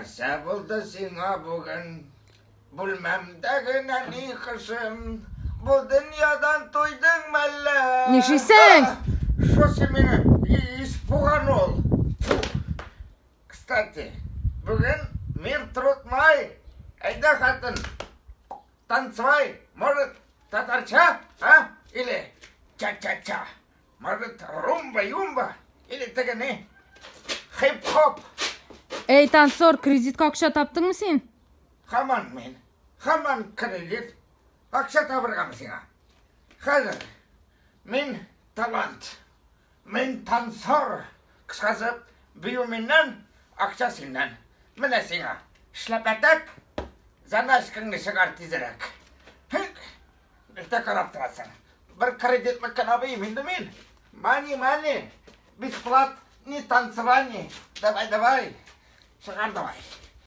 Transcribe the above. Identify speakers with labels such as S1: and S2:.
S1: Нәрсә булды сиңа бүген? Бүлмәмдәге нәни кошым, бу дөньядан туйдың мәллә?
S2: Нишлисең?
S1: Шо син мине испуганул? Кстати, бүген мир труд май. Әйдә, хатын, танцевай, может, татарча, а? Или ча-ча-ча. Может, румба-юмба или тегене хип-хоп.
S2: Эй, танцор, кредитка акча таптыңмы син?
S1: Хаман мин. Хаман кредит. Акча табыргамы сиңа? Хәзер мин талант. Мин танцор. Кыскасы, бию миннән, акча синнән. Менә сиңа шляпәтәк, заначкаңны чыгар тизрәк. Иртә карап торасың. Бер кредитлык кына быйм инде мин. Мани, мани, бесплат, не танцевание. Давай, давай. Чыгар давай.